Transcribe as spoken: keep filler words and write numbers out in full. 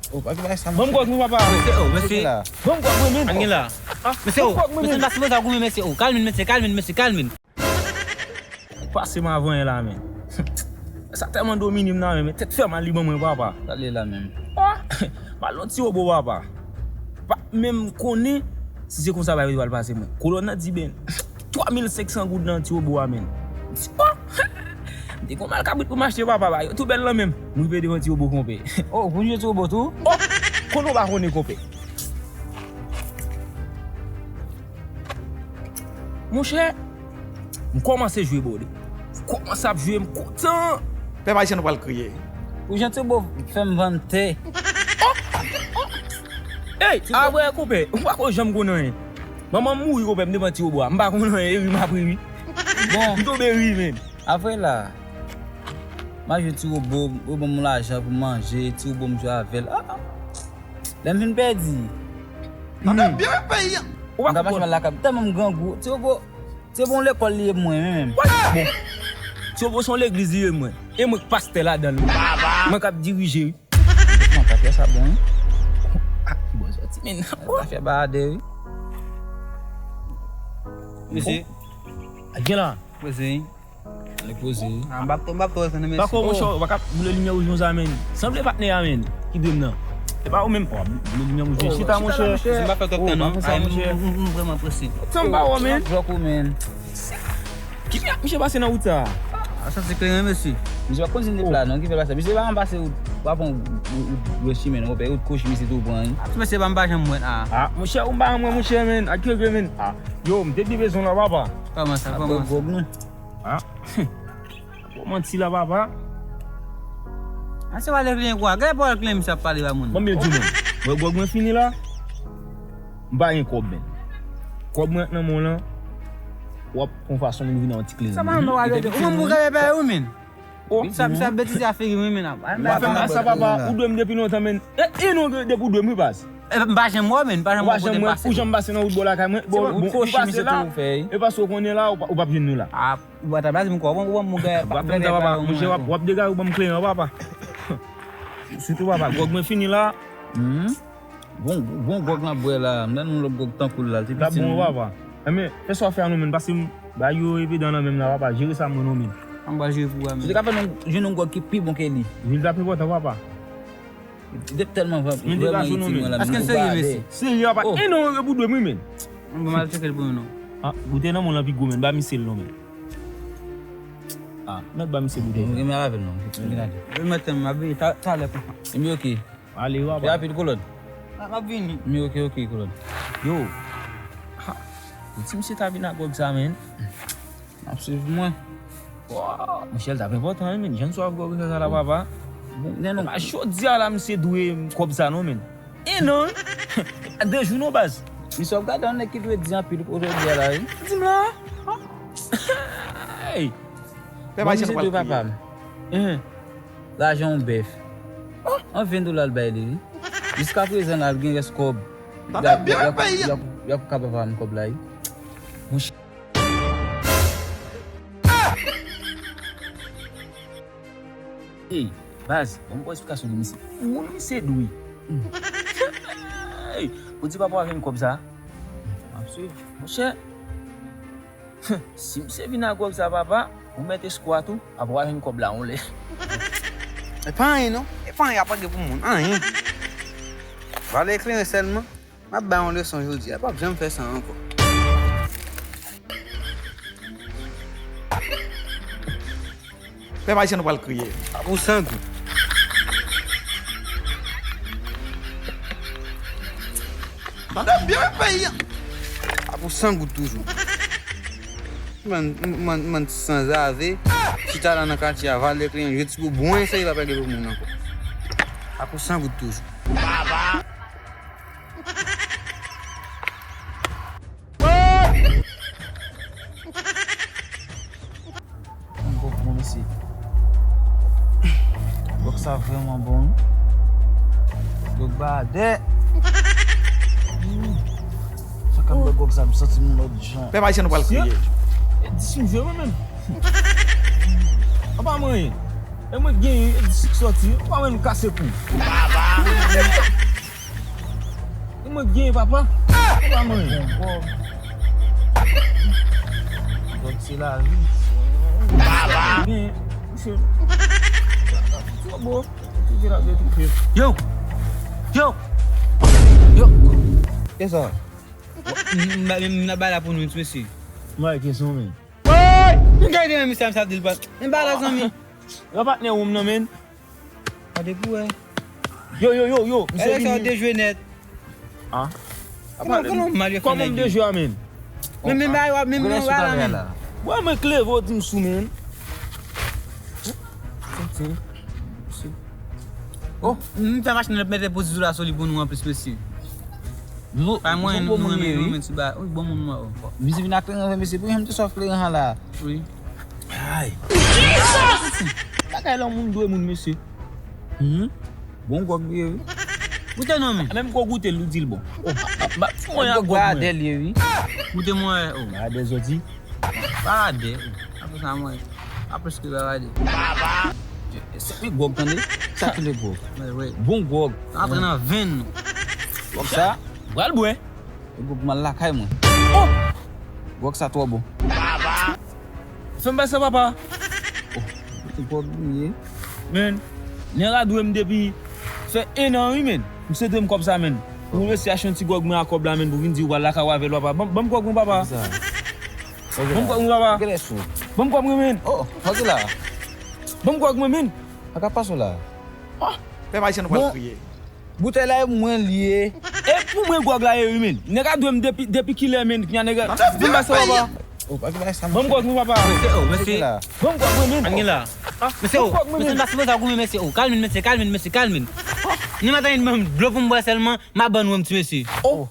Oh, pa ki bagay sa, ban m kòk mwen, papa. Mesye, oh, mesye. Ban m kòk mwen, men. Ann gen la. Ah, mesye, oh, mesye, m pa sipoze ap goumen, mesye, oh. Kalmin, mesye, kalmin, mesye, kalmin. Pase m avan la, men. Sa tèlman domine m nan, men tèt fè mal li ban mwen, papa. Sa l ye la menm? Oh, m al nan Ti Wobo, papa. Pa menm konnen si se konsa bagay yo pral pase mwen. Kolòn nan di, ben, twa mil senk san goud nan Ti Wobo a, men. M di, oh! M te gon mal kabrit pou m achte, papa, ba yo tou bèl nan men m. M rive devan Ti Wobo, konpè. Oh, ou jwe Ti Wobo tou? Oh, konnen w pa konnen, konpè. Monchè, m kòmanse jwe, brother. M kòmanse ap jwe, m kontan. Pèp ayisyen, nou pral kriye. Ou jan Ti Wobo fè m vann tè. Ey, a vre, konpè, ou pa ko janm konn anyen. Manman m mouri, konpè, m te pran Ti Wobo a. M pa konn anyen, e ri m ap ri, wi. Bon. M tonbe ri, men. Apre la, m al jwe Ti Wobo, yo ban m lajan pou manje, Ti Wobo m jwe avè l. Ah, ah. Lè m fin pèdi. Tande byen peyi a. M ka mache mal lakay, tèlman m grangou. Ti Wobo, Ti Wobo yon lekòl li ye pou mwen, menm. Bon. Ti Wobo se yon legliz li ye pou mwen. E mwen k pastè ladan l. Mwen k ap dirije, wi. Mwen pa fè sa bon, wi. Ah, ki bò sòti, men. Mwen pa fè bagay, wi. Mesye. Bon. Gen la. Mesye. Nèg poze. Ah, m p ap, m p ap twò tann, mesye. Bako, monchè, w pa ka boule limyè wouj konsa, men. Sanble patnè a, men. Ki dwe m nan. E pa ou menm. Boule limyè wouj, men. Chita, monchè. M pa fè twòp tan, non. M vrèman prese. Tan m pa wè, men. Blòk ou, men. Ki misye pase nan wout sa? A, santi kleren, mesye. Misye pa konn si m te pla, non, ki fè l pase. Misye pa janm pase wout, pa pran wout, wout, wout gwo chimen, non, wout kochi, misye tou pran, wi. A, ti mesye pa m pa janm wè, a. A, monchè, ou m pa janm wè, monchè, men. Ak yo, men. A, yo, m te byen bezwen la, papa. Kòman sa, kòman sa? Gwòg, non. Ah. Bon, manti la, papa. A se pale kleren kwa. Gade pawòl kleren misye ap pale ba moun. Bon, byen di mwen. Mwen gwòg mwen fini la. M pa gen kòb, men. Kòb mwen nan men w lan. W ap fè yon fason pou m vin yon ti kleren. Sa pa yon bagay de. Ou menm ou gade bay ou, men. Oh. Sa, sa betize a figi mwen, men. Pa fè m sa, papa. Ou dwe m depi lontan, men. E, e non, depi ou dwe m, wi, baz. E, m pa janm wè w, men. Pa janm wè w kote m pase. Ou janm pase nan wout bò lakay mwen. Bon, bon, ou pase la. E paske w konnen la, ou p ap jwenn nou la. Ou pa ta pase m kwa, ou ban m gay, papa, monchè, w ap, w ap degaj, ou ban m kleren, papa. Sitou, papa, gwòg mwen fini la. Hmm. Bon, bon gwòg lan bwè la. M nan yon lòt gwòg tankou l la, l te piti. Bon, papa. Enben, fè sa w fè a non, men, pase m, ba yo evidan nan men m la, papa, jere sa mwen non, men. An ba jere pou ou a, men. Ou te ka fè nou jwenn yon gwòg ki pi bon ke li. Vin t ap enpòtan, papa. Depi tèlman vrèman itil mwen la, men ou pa adè. Serye, papa. E non, e pou dwe m, wi, men. Bon, m al tcheke l pou nou, non. Ah, boutèy nan men w lan pi gwo, men. Ba misye l non, men. Ah, mèt ba misye boutèy sa. Mwen gen mal avè l, non. Mwen gen mal avè l. Mwen mèt, m ap vini ta, talè konsa. Ebyen, oke. Ale, papa. Fè rapid, kolòn. M ap vini. Ebyen, oke, oke, kolòn. Yo. Ha. Ou ti misye ta vin ak gwòg sa, men. Ap swiv mwen. Waw, monchè, l t ap enpòtan, wi, men. Jan n swav gwòg sa la, papa. Bon, men non. Epa jodi a la, misye dwe kòb sa, non, men. E non, wi. De jou, non, baz. Misye ap gade yon nèg ki dwe di anpil pou jodi a la, wi. Di m la. Hey. Bon, misye dwe papa m. Enhen. Lajan yon bèf. An ven dola l bay li, wi. Jiskaprezan la, l gen rès kòb. Y ap, y ap, y ap, y ap kapab ba m kòb la, wi. Monchè. Ey, baz, ban m bon esplikasyon de misye. Moun misye dwe. Ey, ou di papa w a jwenn kòb sa? M ap swiv. Monchè, si misye vin ak gwòg sa, papa, ou mèt eskwa tou, papa w a jwenn kòb la yon lè. E pa anyen, non. E pa anyen, y ap regle pou moun. Anyen. Valè kleren sèlman. M ap bay yon leson jodi a, p ap janm fè sa ankò. Pèp ayisyen, nou pral kriye. A pou san goud. Tande byen, peyi a. A pou san goud toujou. Bann, bann, bann ti sanzave. Chita la nan katye a, valè kleren, jwe ti bobo, bon, sa e pa pèdi pou moun ankò. A pou san goud toujou. Yon gwòg bon, mesye. Gwòg sa vrèman bon, wi. Gwòg badè. Chak lè m bwè gwòg sa, m santi m yon lòt jan. Pèp ayisyen, nou pral kriye. E dis m jwe mwen menm. Apa mwen ye? E mwen k genyen, e dis ki sòti, pa wè nou kase kou. Baba! Gen papa. Papa mwen. Bon, bon. Donk se lavi. Gen, misye. Yo, yo. Yo. Yo. Kisa? M, m, m, m ap bay la pou nou, ti mesye. Mwen, kesyon, men. Woy! M gade nan misye, m sa di l pa. Men ba la, zanmi. Yo, patnè ou m nan, men. Gade pou wè. Yo, yo, yo, yo. Misye vini. Sa dejwe nèt. Ah. Kòman, kòman mal yo fè nèg yo? Kòman m dejwe a, men? Men, men ba yo, men, men ba la, men. Wè, mwen kleve w di m sou, men. Oh. M fè machin nan mete pozisyon la sou li pou nou anplis, mesye. Pa mwen, nou renmen, nou renmen ti ba. Wi, bon moun mwen. Misye vin ak kleren, mesye. Pou yon ti sòf kleren la. Wi. Ay. Bagay lan moun dwe moun, mesye. Hmm. Bon gwòg li ye, wi. Goute non, men. Menm ko goute l, ou di l bon. Oh, ba, ba, ba, mwen ak gwòg mwen. Gwòg ba dèl ye, wi. Goute mwen, oh. Ba dèl zòdi. Ba dèl, oh. Apre sa, mwen. Apre sa, ba dèl. Se pi gwòg, tande? Sa ki le gwòg. Wi, wi. Bon gwòg. Antre nan venn. Gwòg sa? Pral bwè. E gwòg mal lakay mwen. Oh! Gwòg sa twò bon. Fè m pase, papa. Oh, se gwòg li ye. Men, nèg la dwe m depi fè en an, wi, men. Misye dwe m kòb sa, men. Pou resi achte yon ti gwòg mwen ak kòb la, men, pou vin di ou pral lakay ou avè l, papa. Ban m, ban m gwòg mwen, papa. Ban m gwòg mwen, papa. Ban m gwòg mwen, men. Oh, ok la. Ban m gwòg mwen, men. Sa k ap pase w la? Ah. Pèp ayisyen nou pral kriye. Boutèy la e mwen li ye. E pou mwen gwòg la ye, wi, men. Nèg la dwe m depi, depi kilè, men? Kounya nèg la vin pase, papa. Oh, pa vin bay sa, ban m gwòg mwen, papa. Mesye, oh, mesye. Ban m gwòg mwen, men. Ann gen la. Mesye, oh, mesye, m pa sipoze a goumen, mesye, oh. Kalme, mesye, kalme, mesye, kalme. Ni maten, ban m dlo pou m bwè sèlman, m a ban nou yon ti, mesye. Oh.